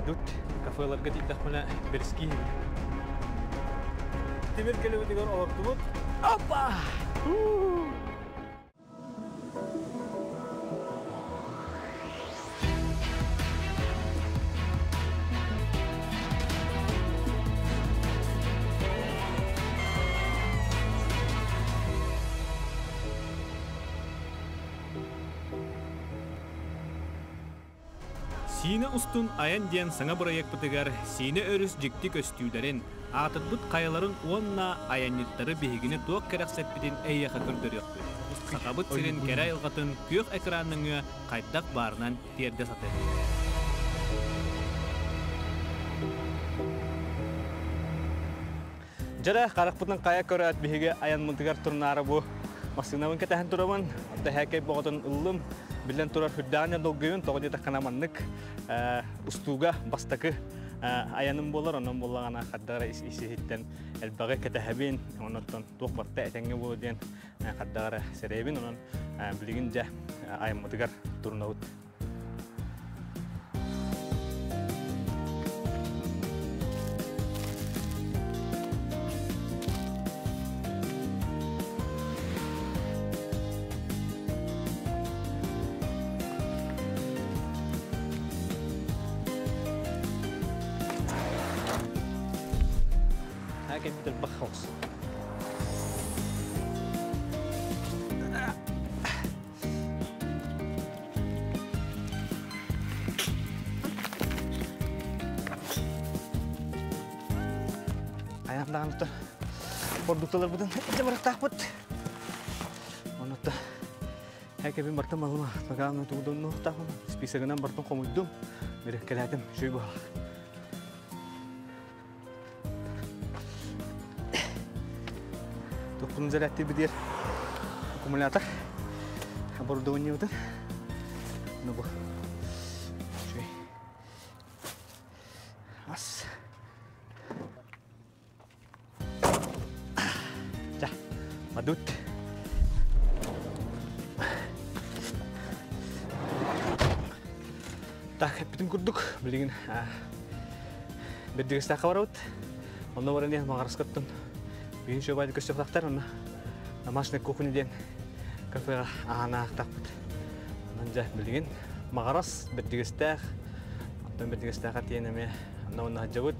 Бардыбыт. Кафеларга тиийдэхпинэ бэрискии Тимир кэлэбитигэр олордубут. Опа! Сиинэ устун айан диэн саҥа бырайыакпытыгар Сиинэ өрүс дьикти көстүүлэрин, аатырбыт хайаларын уонна айанньыттары биһигини туох кэрэхсэппитин эйиэхэ көрдөрүөхпүт. Сахабыт сирин кэрэ айылҕатын күөх экран нөҥүө хайдах баарынан тиэрдэ сатыахпыт. Дьэрэ, харахпытын хайа көрөөт биһиги айанмытыгар турнаары бу массыынабын кэтэһэн турабын. Тэһээкэй боҕотун ыллым. Биллэн турар үрдээҕинэ долгуйун, тоҕо диэтэххинэ маннык устууга бастакы айаным буолар. Онон буоллаҕына хардара ис-иһиттэн элбэҕи кэтэһэбин. Оннуттан туох барыта этэҥҥэ буолуо диэн хардара сэрэйэбин. Онон билигин дьэ айаммытыгар турунабыт. Кэлбит элбэх хаос. Айан даҕаны ордукталарбытын илдьэ барыахтаахпыт. Оннуттан кэбин бартым малыма багааны тугудоннуохтаахпын списогынан бартын хомуйдум. Бирэккэлээтим үчүгэй буолар. Туппун зарядтыыр аккумулятор оборудованиебытын. Ну бу. Үчүгэй. Ас. Ча, мадут. Так, эппитим курдук, билигин Бэрдигэстээххэ барабыт. Онно баран иһэн Маҕараскаттан биһин шөбайды көстөхтахтар онно домашняя кухня диэн кафеҕа аһанаахтахпыт. Онон дьэ билигин Маҕарас Бэрдигэстээх оттон Бэрдигэстээххэ тиийэн эмиэ онно онно сылдьабыт.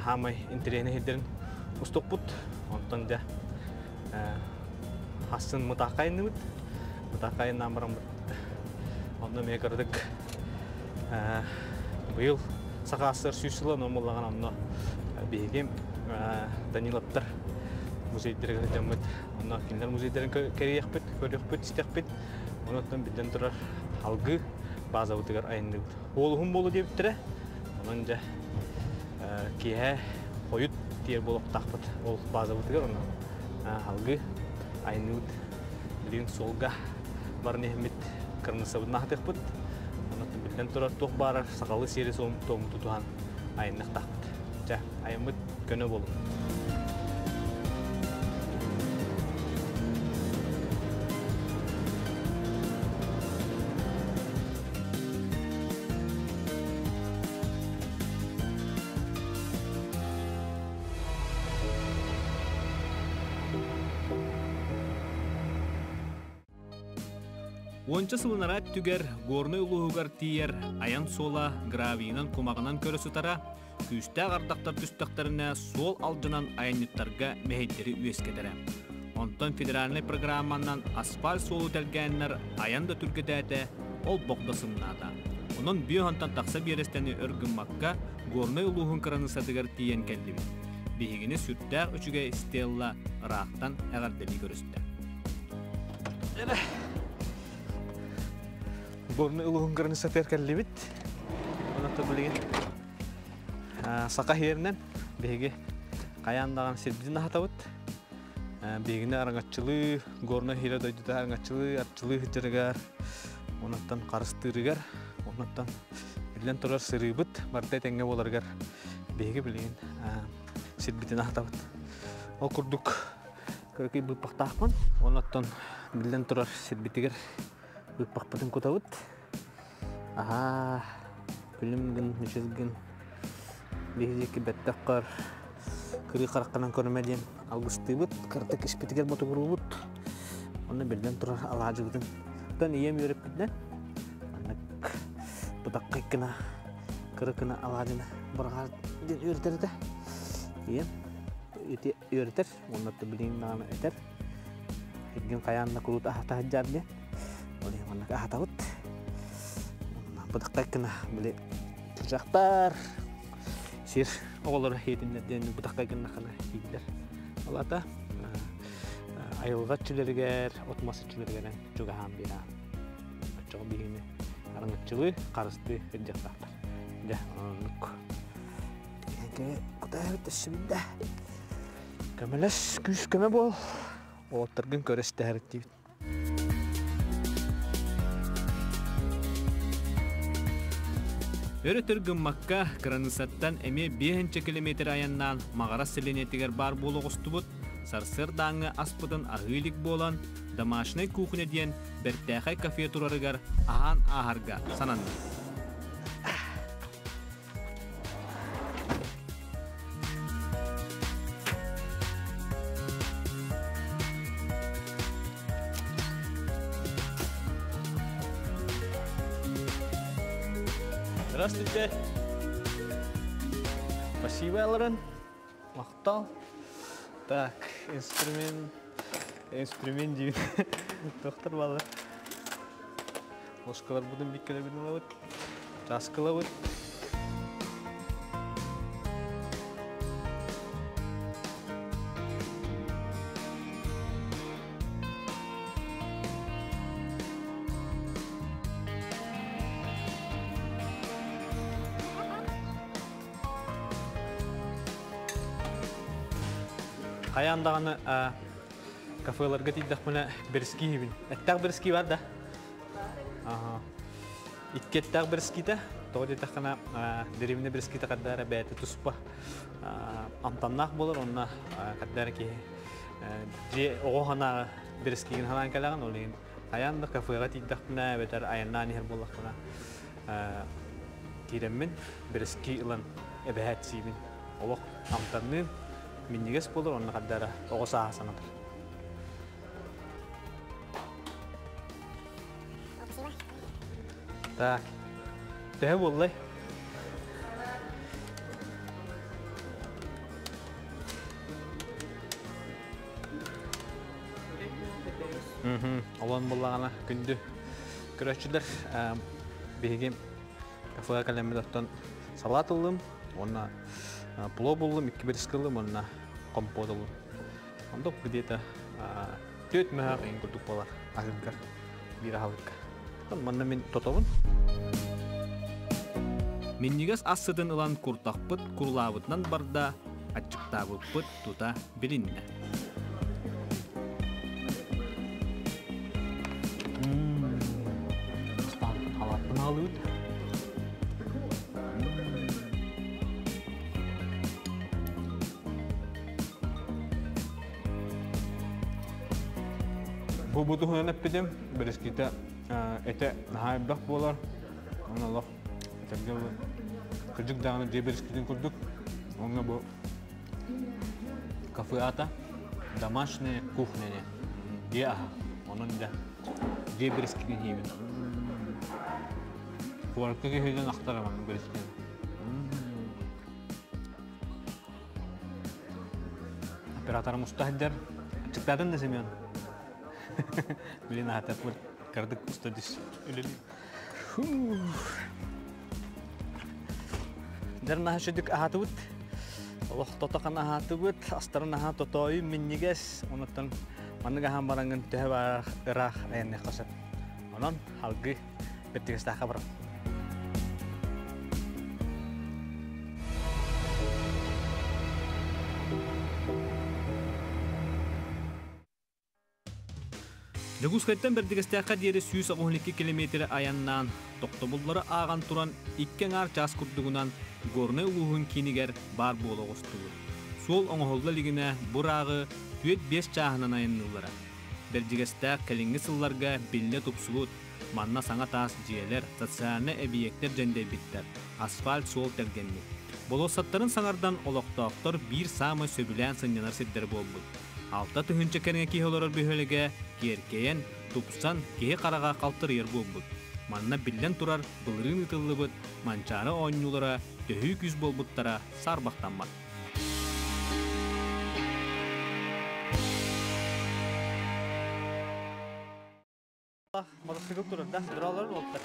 Хаамай интэриэһинэй сирдэрин устукпут. Онтон дьэ хассын Мытаахха айанныбыт. Мытаахха айаннаан бараммыт онно эмиэ кыратык Быйыл Саха АССР сүүс сыла онон буоллаҕына онно биһиги Даниловтар музейдарыгар сылдьаммыт онно кинилэр музейдарын кэрийиэхпит, көрүөхпүт, истиэхпит. Онон биллэн турар алгыы базабытыгар айанныыбыт. Уолуһум буолу диэбиттэрэ. Онон дьэ киэһэ хойут тиэр буолуохтаахпыт ол базабытыгар онно алгыы айанныыбыт. Билигин суолга баран иһэммит кырныссабытын аһатыахпыт. Онон биллэн турар туох баарар сахалыы сиэри туому тутуһан айанныахтаахпыт. Чэ, айаммыт көнө буолун. Уонча сылынара өттүгэр Горнай улууһугар тиийэр айан суола гравийынан кумаҕынан көрө сытара, күүстээх ардахтар түстэхтэринэ суол алдьанан айанньыттарга мэһэйдэри үөскэтэрэ. Онтон федеральнай программанан асфальт суолу тэлгээннэр айан да түргэтээтэ, олбох да сымнаата. Онон бүө тахса биэрэстэни өр гыммакка Горнай улууһун кыраныыссатыгар тиийэн кэллибит. Биһигини сүрдээх үчүгэй Стелла ыраахтан эҕэрдэлии көрүстэ. Горнай улууһун кыраныыссатыгар кэллибит. Онон билигин саха иһэринэн биһиги хайаан даҕаны сирбитин аһатабыт. Биһигини араҥаччылыы, Горнай иһирэ дойдута араҥаччылыы, арчылыы сылдьарыгар, онуттан харыстыырыгар, онуттан биллэн турар сырыыбыт барыта этэҥҥэ буоларыгар биһиги билигин сирбитин аһатабыт. Ол курдук кыракый быыппахтаахпын. Онуттан биллэн турар сирбитигэр быыппахпытын кутабыт. Аһаа, Күлүм гын, мүчүс гын. Биһиги бэттэх көр, кырыы хараххынан көрүмэ диэн алгыстыыбыт, кырдык испитигэр ботугуруубут. Онно биллэн турар алаадьыбытын. Оттон ийэм үөрэппитинэн, маннык бытаххай гына, кыра гына алаадьыны быраҕар диэн үөрэтэр этэ. Ийэм ити үөрэтэр, уонна билигин даҕаны этэр. Иргин хайаан да куруут аһата сылдьар диэн. Ол иһин маннык аһатабыт. Бытахтай гына били чычахтар сир оҕолоро иһитиннэр диэн бытахтай гыннахына иһиллэр. Ол ата айылҕа өттүлэригэр, от-мас өттүлэригэр чугаһаан биэрэҕин. Оччоҕо биһигини араҥаччылыы, харыстыы сылдьыахтаахтар. Дьэ, оннук. Кутаабыт өссө билдэ. Көмөлөс, күүс көмө буол. Уолаттаргын көрө истэһэр диибит. Өр-өтөр гыммакка, кыраныыссаттан эмиэ биэһинчэ километр айаннаан Маҕарас сэлиэнньэтигэр баар буола оҕустубут, сарсыардааҥҥы аспытын аһыы илик буолан, «Домашняя кухня» диэн бэртээхэй кафе турарыгар аһаан ааһарга сананным. Здравствуйте. Спасибо, Алран. Махтал. Так, инструмент, инструмент диин. Доктор балар. Ложкаларбытын биккэлэрбитин ылабыт. Чааскылабыт. Хайаан даҕаны кафеларга тиийдэхпинэ бэрэски иһибин. Эттээх бэрэски бар да? Аха. Икки эттээх бэрэскитэ. Тоҕо диэтэххинэ, дэриэбинэ бэрэскитэ хадда эрэ бэйэтэ туспа амтаннаах буолар, онно хадда эрэ киһи дьиэ оҕо санаа бэрэскигин санаан кэлэҕин, ол иһин хайаан да кафеҕа тиийдэхпинэ эбэтэр айаннаан иһэр буоллахпына киирэммин бэрэски ылан эбэһээт сиибин. Олох амтанныын минньигэс буолар, онно хадда эрэ оҕо сааһа санатар. Так. Төһө буоллай? Олон буллаҕына күндү көрөөччүлэр биһиги кафега кэлэммит оттон салат ыллым уонна плов буллум, икки бирискэ ыллым уонна компот ыллым. Ондук где-то түөрт мөһөөх иҥ курдук буолар аһыыргар, биир аһылыкка. Манна мин тотобун. Минньигэс ас сытын ылан куртахпыт курулаабытынан барда, аччыктаабыппыт тута билиннэ. Халааппын аҕалыыбыт. Бу бу туһунан эппитим, бэрэскитэ этэ наһаа элбэх буолар. Онон олох этэргэ кырдьык даҕаны дьиэ бэрэскитин курдук. Онно бу кафе аата домашняя кухня дьиэ аһа. Онон дьэ дьиэ бэрэскитин иһиибин. Куоракка киһиден ахтар аман бэрэскитин. Операторым уста сылдьар. Аччыктаатын да Семен. Блин, аатаппыт кырдык уста түс. Үлэлиир. Дьэр наһаа сүдүк аһаатыбыт. Олох тотохан аһаатыбыт. Астарын аһаа тотоойу минньигэс. Онуттан маннык аһаан бараҥҥын төһө баар ыраах айанныахха сөп. Онон алгыы Бэрдигэстээххэ баран. Дьокуускайтан Бэрдигэстээххэ диэри 192 километры айаннаан, тохтобуллары ааҕан туран икки аҥаар чаас курдугунан Горнай улууһун киинигэр баар буола оҕустубут. Суол оҥоһулла илигинэ бу ырааҕы түөрт-биэс чааһынан айанныыллара. Бэрдьигэстээх кэлиҥҥи сылларга биллэ тупсубут. Манна саҥа таас дьиэлэр, социальнай эбийиэктэр дьэндэйбиттэр, асфальт суол тэлгэммит. Болуоссаттарын саҥардан олохтоохтор биир саамай сөбүлээн сынньанар сирдэрэ буолбут. 6000 кэриҥэ киһи олорор бөһүөлэгэ киэркэйэн, тупсан, киһи хараҕа халтарыйар буолбут. Манна биллэн турар, былырыын ыытыллыбыт Манчаары оонньуулара төһүү күүс буолбуттара саарбахтаммат. Мотоцикл турар да, дуралар уолтар.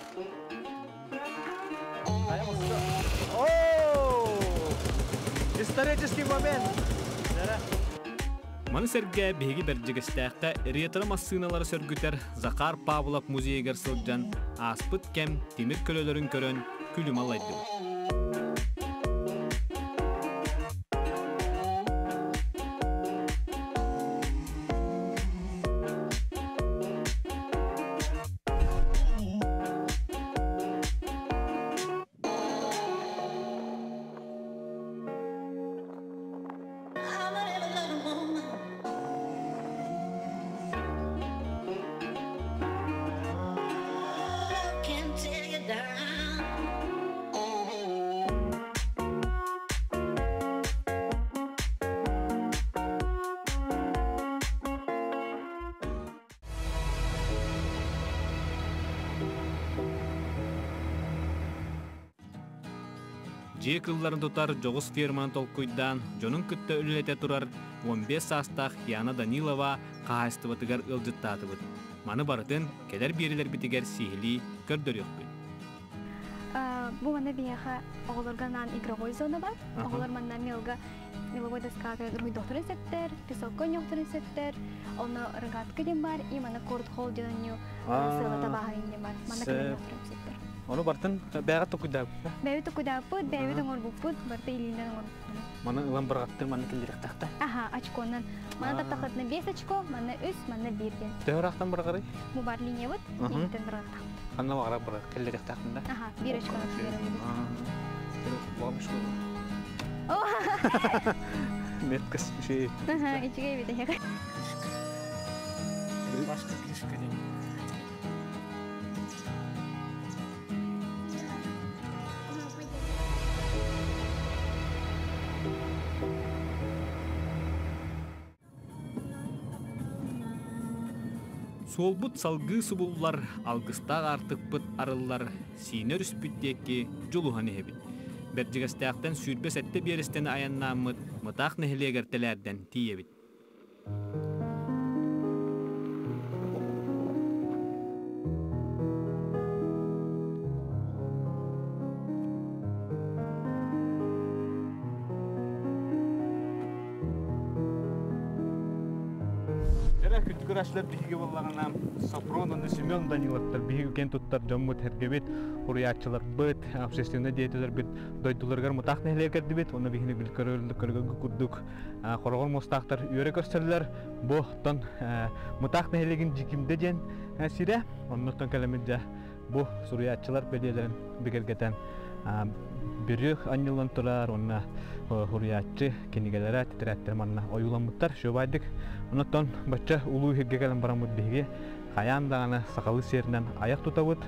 О! Исторический момент! Маны сэргэ биһиги Бэрдьигэстээххэ ретро массыыналары сөргүтэр Захар Павлов музейыгар сылдьан ааспыт кэм тимир көлөлөрүн көрөн күлүм аллайдыбыт. Дьиэ кылларын тутар дьоҕус ферманы толкуйдаан, дьонун кытта үлэлэтэ турар 15 саастаах Яна Данилова хаһаайыстыбатыгар ыалдьыттаатыбыт. Маны барытын кэлэр биэрилэрбитигэр сиһилии көрдөрүөхпүт. Бу манна биһиэхэ оҕолорго анаан игровой зона бар. Оҕолор манна мелга меловой доскаға уруһуйдуохтарын сөптөр, песокка ойнуохтарын сөптөр, онно рогатка диэн бар, и манна корт холл диэн ойнуу сыала табааһын диэн бар. Манна кэлэн сөптөр. Ону бартын бэйэҕэ токуйдаабыт. Бэйэбит токуйдаабыт, бэйэбит оҥорбуппут, барыта илиинэн оҥорбуппут. Маны ылан бырҕаттыр, манна киллэриэхтээхтэ. Аха, очконан. Маны таптахытына 5 очко, манна 3, манна 1 диэн. Төһө ыраахтан бырҕарый? Бу бар линиябыт, линиятын бырҕаттахпыт. Ханна баҕарар бырҕа киллэриэхтээхпин да? Аха, 1 очконан киллэрэбит. Меткас үчүгэй. Аха, үчүгэй эбит эһиэхэ. Башка крышка диэн. Суолбут салгыы субуллар, алгыстаах аартыкпыт арыллар, сиинэ өрүспүт диэки дьулуһан иһэбит. Бэрдьигэстээхтэн 27 биэрэстэни айаннааммыт Мытаах нэһилиэгэр тэлээрдэн тиийэбит. Эрэ күндү көрөөччүлэр биһиги буоллаҕына Сопрон уонна Семен Даниловтар биһиги киэн туттар дьоммут эргэбит, уруйааччыларбыт, общественнай деятеллэрбит дойдуларыгар Мутаах нэһилиэгэр кэлдибит. Онно биһини бил көрөргө курдук хороҕор муостаахтар үөрэ көрсөллөр. Бу оттон Мутаах нэһилиэгин Дьикимдэ диэн сирэ. Оннуттан кэлэммит дьэ бу суруйааччылар бэлиэлэрин бигэргэтэн бүрүөх анньыллан турар уонна суруйааччы кинигэлэрэ, тэтэрээттэрэ манна ойууламмыттар. Шөбайдык. Оннуттан бачча улуу иһиргэ кэлэн бараммыт биһиги хайаан даҕаны сахалыы сиэринэн айах тутабыт,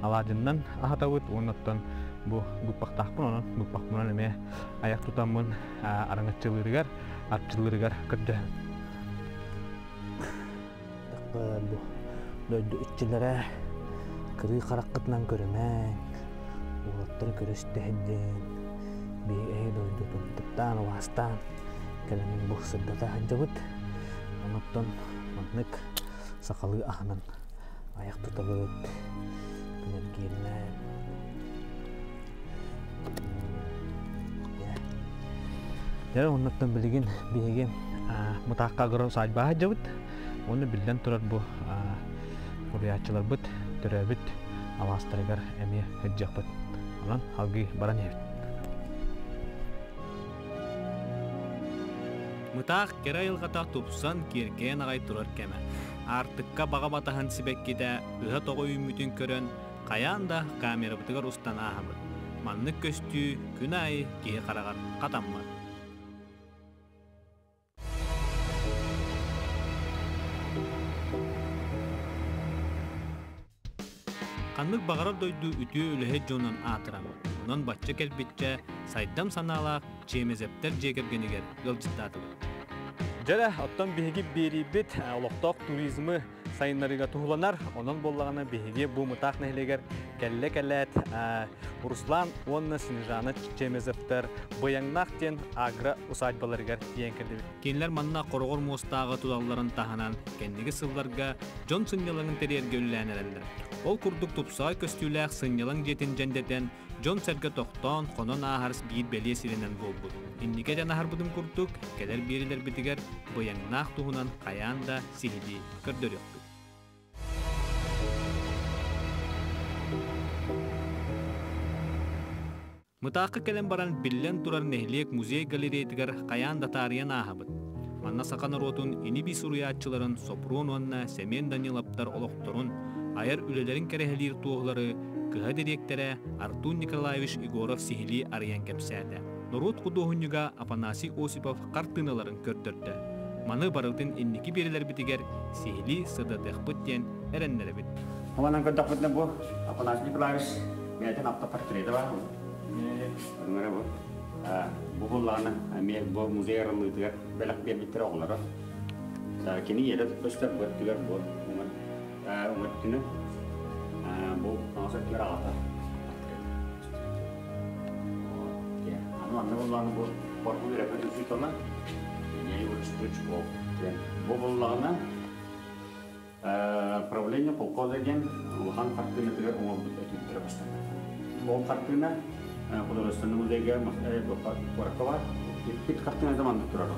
алаадьыннан аһатабыт уонна оттон бу быппахтаахпын, онон быппахпынан эмиэ айах тутаммын араҥаччылыырыгар, арчылыырыгар көрдөһөбүн. Бу дойду иччилэрэ кырыы хараххытынан көрүмэҥ, уолаттары көрүстэһин биһиги эһи дойдутун таптаан, убаастаан кэлэммин бу сырдата сылдьабыт. Онуттан маннык сахалыы аһынан айах тутабыт, күн эргииринэн. Дьэ, оннуттан билигин биһиги Мытаахха агро-усадьбаҕа сылдьабыт. Уонна биллэн турар бу уруйааччыларбыт төрөөбүт алаастарыгар эмиэ сылдьыахпыт. Онон алгыы баран иһэбит. Мытаах кэрэ айылҕата тупсан, киэркэйэн аҕай турар кэмэ. Аартыкка баҕа батаһын сибэккитэ ыһа-тоҕо үүммүтүн көрөн, хайаан да камерабытыгар устан ааһабыт. Маннык көстүү күн аайы киһи хараҕар хатаммат. Ханнык баҕарар дойду үтүө үлэһит дьонун аатыраммыт. Онон бачча кэлбиччэ сайдам санаалаах Чиэмэзэптэр дьиэ кэргэнигэр ыалдьыттаатыбыт. Дьэрэ, оттон биһиги биэриибит олохтоох туризмы сайыннарыыга туһуланар. Онон буоллаҕына биһиги бу Мытаах нэһилиэгэр кэллэ кэлээт Руслан уонна Снежана Чемезовтар Быйаҥнаах диэн агро усадьбаларыгар тиийэн кэллибит. Кинилэр манна хороҕор муостааҕы туталларын таһынан кэнники сылларга дьон сынньалаҥын тэрийэргэ үлэлээн эрэллэр. Ол курдук тупсаҕай көстүүлээх сынньалаҥ дьиэтин дьэндэтэн дьон-сэргэ тохтоон, хонон ааһар биир бэлиэ сиринэн буолбут. Инники этэн аһарбытым курдук, кэлэр биэрилэрбитигэр быйаҥнаах туһунан хайаан да сиһилии көрдөрүөхпүт. Мытаахха кэлэн баран биллэн турар нэһилиэк музей галереятыгар хайаан да таарыйан ааһабыт. Манна саха норуотун ини-бии суруйааччыларын Сопрун уонна Сэмэн Даниловтар олохторун, айар үлэлэрин кэрэһэлиир туоһулары кыһа дириэктэрэ Артур Николаевич Егоров сиһилии арыйан кэпсээтэ. Норуот худуоһунньуга Афанасий Осипов хартыыналарын көрдөрдө. Маны барытын инники биэрэлэрбитигэр сиһилии сырдатыахпыт диэн эрэннэрэбит. Манан көрдөхпүтүнэ бу Афанасий Николаевич бэйэтин автопортрета баар. Өҥөрө бу. Бу буллаҕына эмиэ бу музей арыллыытыгар бэлэх биэрбиттэрэ оҕолоро. Кини ийэтэ көстөр бу өттүгэр бу уҥа өттүнэн бу хаҥас өттүгэр аҕата. Аны манна буллаҕына бу поргу үөрэппит учуутала Илья Егорович Стручков диэн. Бу буллаҕына Правление колхоза диэн улахан хартыынатыгар оҥорбут өтүүттэрэ бастанар. Ол хартыына художественный музейга куоракка баар. Иппит хартыыната маннык турар.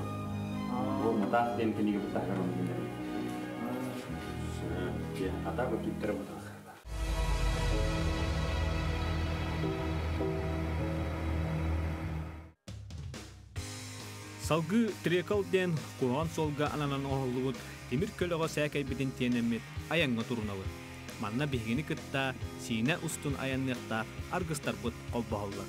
Бу Мытаах диэн кинигэ бытаһыгар ону билэрим. Ата өтүүттэрэ бытах. Салгыы Трекал диэн куһаҕан суолга ананан оҥоһуллубут тимир көлөҕө сээкэйбитин тиэнэммит айаҥҥа турунабыт. Манна биһигини кытта Сиинэ устун айанныахтаах аргыстарбыт холбоһоллор.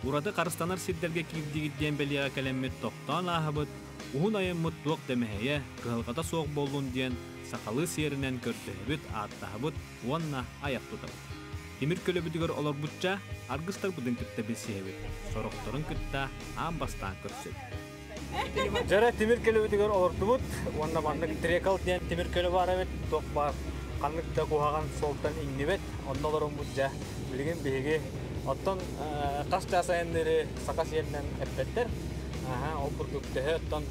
Ураты харыстанар сирдэргэ киирдигит диэн бэлиэҕэ кэлэммит тохтоон ааһабыт, уһун айаммыт туох да мэһэйэ, кыһалҕата суох буоллун диэн сахалыы сиэринэн көрдөһөбүт, ааттаһабыт уонна айах тутабыт. Тимир көлөбүтүгэр олорбучча аргыстарбытын кытта билсиһэбит, сорохторун кытта аан бастаан көрсөбүт. Дьэрэ тимир көлөбүтүгэр олордубут уонна маннык трекал диэн тимир көлө баар эбит, туох баар ханнык да куһаҕан суолтан иҥнибэт, онно олороммут дьэ билигин биһиги оттон хас чаас айанныыры саха сиэринэн эппэттэр. Ол курдук төһө оттон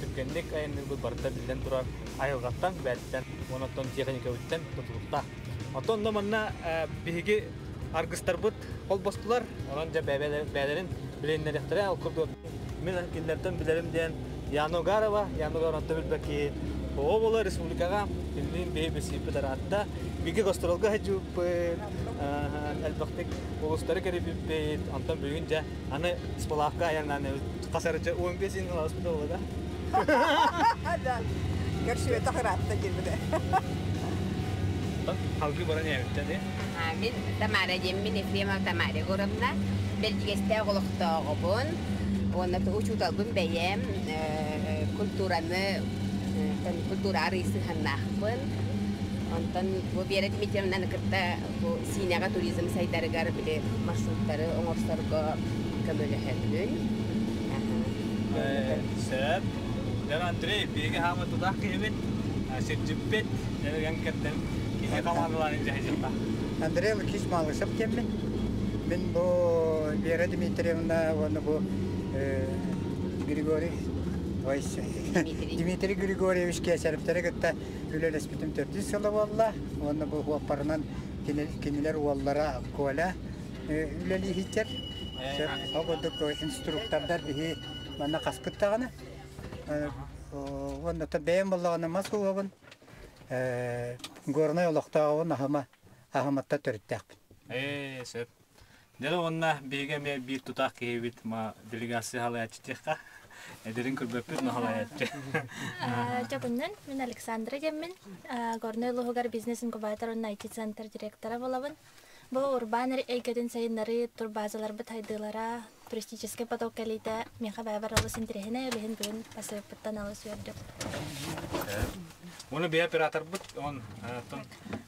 түргэнник айанныырбыт барыта биллэн турар айылҕаттан, бэйэттэн уонна оттон тиэхиньикэбиттэн тутулуктаах. Оттон онно манна биһиги аргыстарбыт холбостулар, онон дьэ бэйэлэрин билиннэриэхтэрэ. Ол курдук мин кинилэртэн билэрим диэн Яна Угарова, Яна Угарова онто билбэт киһи оҕо буолар республикаҕа кинилиин биһи билсииппит араатта. Биги гастролга сылдьыбыппыт, элбэхтик улуустары кэрийбиппит. Онтон бүгүн дьэ аны Спалаахка айаннаан хас арыча 15 син ыласпыт буолла да. Да. Көрсүбэтэх ыраатта диэбитэ. Халгыы баран иһэбиттэн э? Мин Тамара диэммин Ефремова Тамара Егоровна. Бэрдьигэстээх олохтооҕобун. Уонна учууталбын бэйэм культураны культура арыый сыһыаннаахпын. Онтон бу Вера Дмитриевнаны кытта бу Сиинэҕэ туризм сайдарыгар били маршруттары оҥорсорго көмөлөһөбүн. Сөп. Дьэ, Андрей, биһиги хаамы тутаах киһибит, сирдьиппит, дьэ, кэртэн киһи хамаандалаан дьаһайдьахта. Андрей Лукич Малышев диэммин. Мин бу Вера Дмитриевна уонна бу Григорий Дмитрий Григорьевич Кесаревтары кытта үлэлэспитим төрдүс сыла буолла. Уонна бу уоппарынан кинилэр уоллара Коля үлэлииһиттэр. Ол курдук инструктордар биһи манна хаспыт даҕаны. Уонна бэйэм буоллаҕына мас уһабын. Горнай олохтооҕун аһыма аһыматта төрүттээхпин. Ээ, сөп. Дьэ уонна биһиги эмиэ биир тутаах киһибит ма делегация халаяччы диэххэ. Эдэрин көрбөппүт, но халаяччы. Дьокуннан, мин Александра диэммин. Горнай улууһугар бизнес-инкубатор уонна IT-центр директора буолабын. Бу урбаан эйгэтин сайыннарыы турбазаларбыт хайдыылара, туристическай поток кэлиитэ миэхэ бэйэбэр олус интэриэһинэй, ол иһин бүгүн бассааппыттан олус үөрдүм. Оны бэйэ операторбыт, он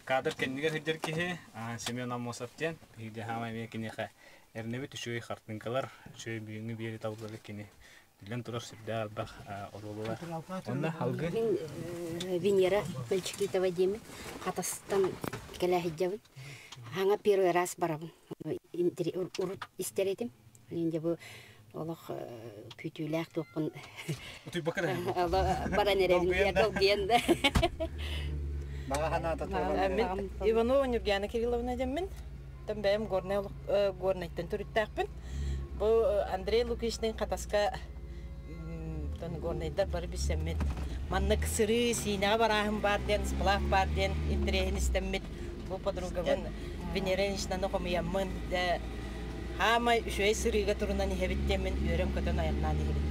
кадр кэннигэр сылдьар киһи Семен Аммосов диэн, биһиги хаамай эмиэ киниэхэ эрнэбит үчүгэй хартыҥкалар, үчүгэй бүгүҥҥү биэри табыллары кини биллэн турар сүрдээх элбэх оруолулар. Онно алгы. Мин Венера Мальчикитова диэмин Хатастан кэлэ сылдьабын. Хаҥа первый раз барабын. Урут истэр этим. Инде бу олох күүтүүлээх туохпун баран эрэбин долгуйан да. Мин Иванова Нюргиана Кирилловна диэммин. Тэн бэйэм Горнай Горнайтан төрүттээхпин. Бу Андрей Лукичтыын Хатаска Горнайдар бары билсэммит. Маннык сырыы Сиинэҕэ барааһын баар диэн, сплав баар диэн интэриэһин истэммит. Бу подругабын Венера Ильиничнаны хомуйаммын, дьэ, хаамай үчүгэй сырыыга турунан иһэбит диэммин үөрэн-көтөн айаннаан иһэбит.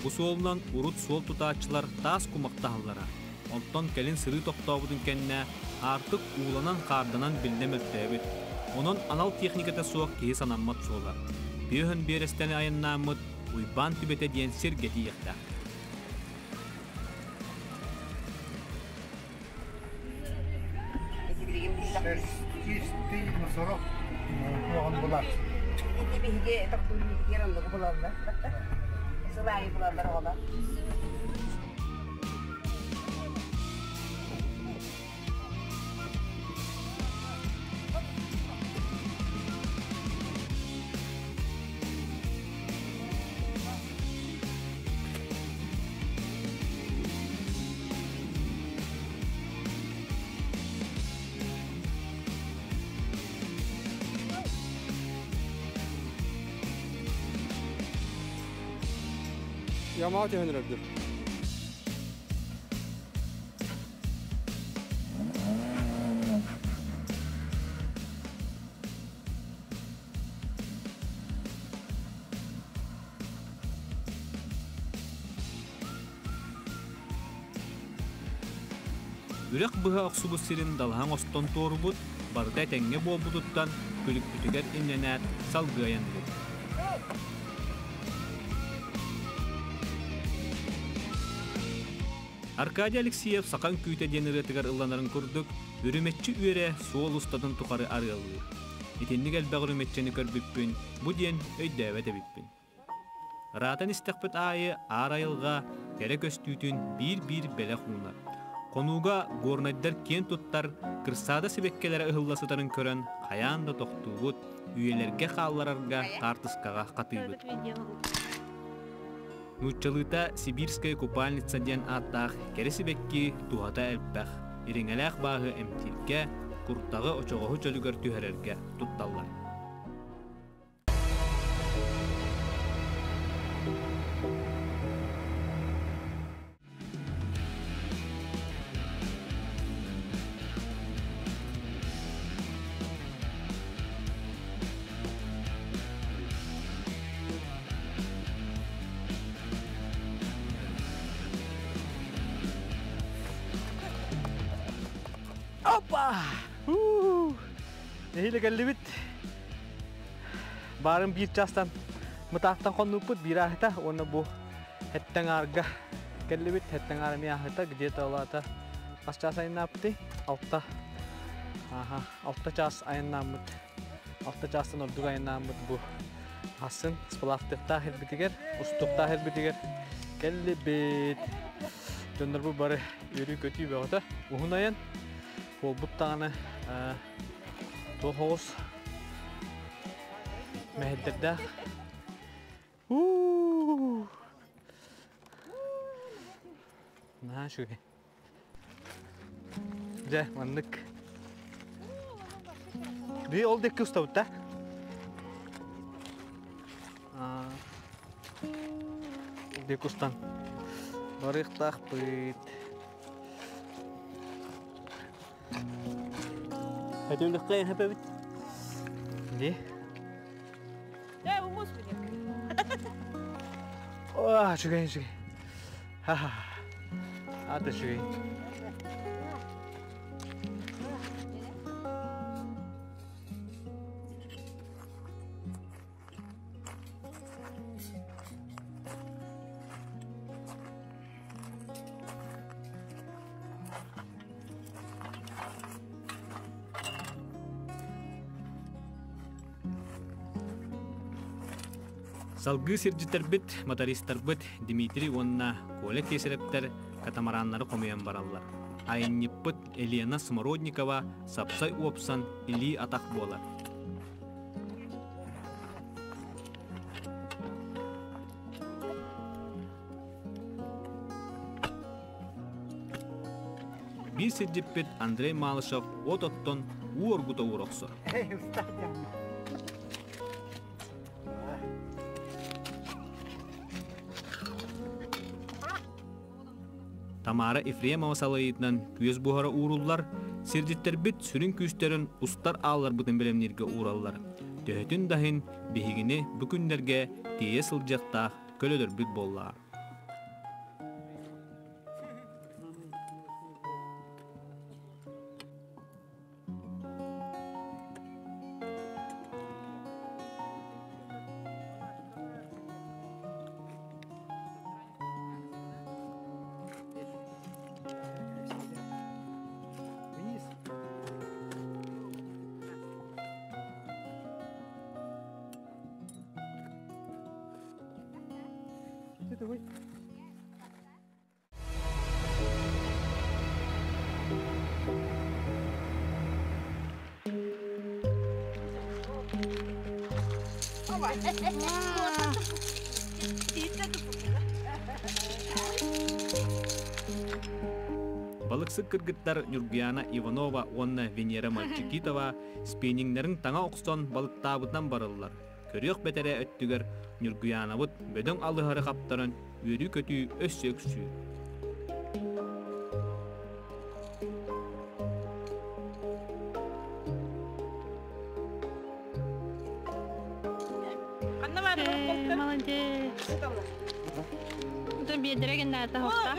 Бу суолунан урут суол тутааччылар таас кумахтаһаллара. Онтон кэлин сырыы тохтообутун кэннэ аартык ууланан-хаарданан биллэ мөлтөөбүт. Онон анал техниката суох киһи санаммат суола. Түөһүн биэрэстэни айаннааммыт Уйбаан түбэтэ диэн сиргэ тиийиэхтээх. Ити биһиги тохтуур оннугу булаллар. Сыл аайы булаллар оҕолор. Ямаға түһэн эрэрдир. Үрэх быһа охсубут сирин далаһаҥ остон туорубут, барыта этэҥҥэ буолбутуттан күлүкпүтүгэр имнэнээт салгыы айанныыбыт. Аркадий Алексеев «Сахан күүтэ» диэн ырыатыгар ылланарын курдук, үрүмэччи үөрэ суол устатын тухары арыаллыыр. Итинник элбэх үрүмэччини көрбүппүн, бу диэн өйдөөбөт эбиппин. Ыраатан истэхпит аайы аар айылҕа кэрэ көстүүтүн биир-биир бэлэх уунар. Хонууга горнайдар киэн туттар кырсаада сибэккилэрэ ыһылла сытарын көрөн хайаан да тохтуубут, үйэлэргэ хаалларарга хаартыскаҕа хатыыбыт. Нууччалыыта «Сибирская купальница» диэн ааттаах кэрэ сибэкки туһата элбэх, ириҥэлээх бааһы эмтииргэ, куртаҕы очоҕоһу чөлүгэр түһэрэргэ тутталлар. Опа! Нэһиилэ кэллибит. Баарын биир чаастан мытаахтан хоннууппут биир ааһыта уонна бу Хэттэн аарга кэллибит. Хэттэн аар эмиэ ааһыта где-то олаата хас чаас айаннааппытый? Алта. Аха, алта чаас айаннааммыт. Алта чаастан ордук айаннааммыт бу хасын сплавтыахтаах ирбитигэр, устуохтаах ирбитигэр кэллибит. Дьоннор бу бары үөрүү-көтүү бөҕөтө. Уһун айан буолбут даҕаны туох оҕус мэһэйдэрдээх. Наһаа үчүгэй. Дьэ, маннык. Би ол диэки устабыт да? Ол диэки устан барыахтаахпыт. Өтөлүккэ эһэпэбит. Ди. Да, господи. О, үчүгэй, үчүгэй. Ха-ха. Ата үчүгэй. Салгыы сирдьиттэрбит, мотористарбыт Дмитрий уонна Коля Кесаревтэр катамараннары хомуйан бараллар. Айанньыппыт Елена Смородникова сапсай уопсан илии-атах буолар. Биир сирдьиппит Андрей Малышев от оттон уу оргута уура охсор. Тамара Ефремова салайыытынан күөс буһара ууруллар, сирдьиттэрбит сүрүн күүстэрин устар аалларбытын бэлэмнииргэ уураллар. Төһөтүн да иһин биһигини бу күннэргэ тиэйэ сылдьыахтаах көлөлөрбүт буоллаҕа. Балыксыт кыргыттар Ньургуяна Иванова уонна Венера Мальчикитова спиннингнэрин таҥа охсон балыктаабытынан бараллар. Көрүөх бэтэрээ өттүгэр Ньургуйаанабыт бөдөҥ алыһары хаптаран үөрүү-көтүү өссө үксүүр. Молодец. Это бедре генната хопта.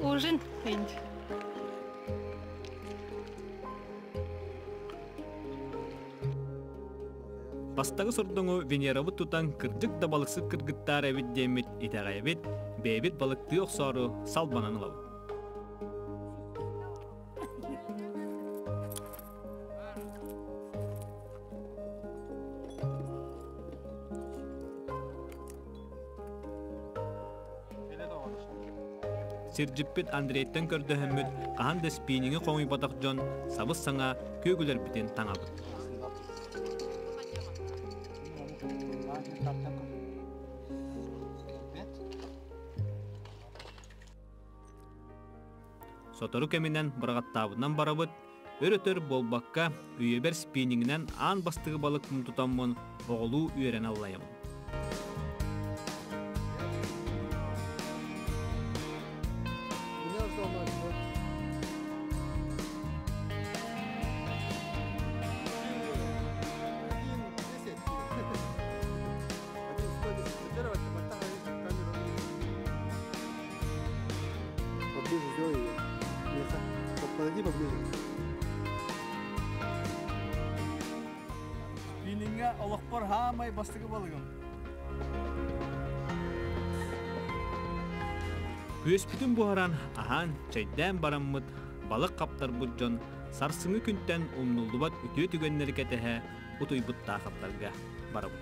Ужин. Бастакы сордоҥу Венерабыт тутан кырдьык да балыксыт кыргыттаар эбит диэммит итэҕэйэбит, бэйэбит балыктыы охсоору салбанан ылабыт. Сирдьиппит Андрейтан көрдөһөммүт хаһан да спинниҥи хоҥуйбатах дьон сабыс-саҥа күөгүлэрбитин таҥабыт. Сотору кэминэн быраҕаттаабытынан барабыт, өр-өтөр буолбакка, үйэбэр спиннингинэн аан бастакы балыкпын тутаммын оҕолуу үөрэн аллайабын. Поближе сделай ее. Меха. Подойди поближе. Спиннингэ олохпор хаамай бастакы балыгым. Күөспүтүн буһаран, аһаан, чэйдээн бараммыт, балык хаптарбыт дьон сарсыҥҥы күнтэн умнуллубат үтүө түгэннэри кэтэһэ утуйбуттаахаптарга барабыт.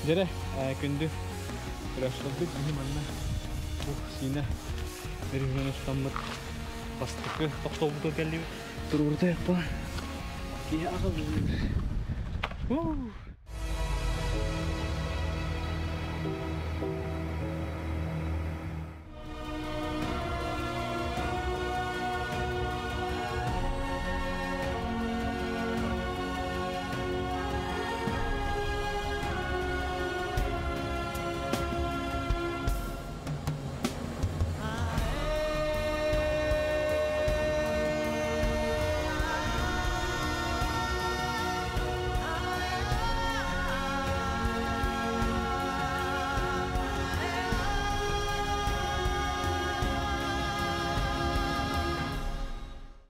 Дьэрэ, күндү көрөөччүлэрбит биһи манна бу Сиинэ өрүһүнэн устаммыт бастакы тохтобулга кэллибит. Туруорутайахпа. Киһи аҕалыыр.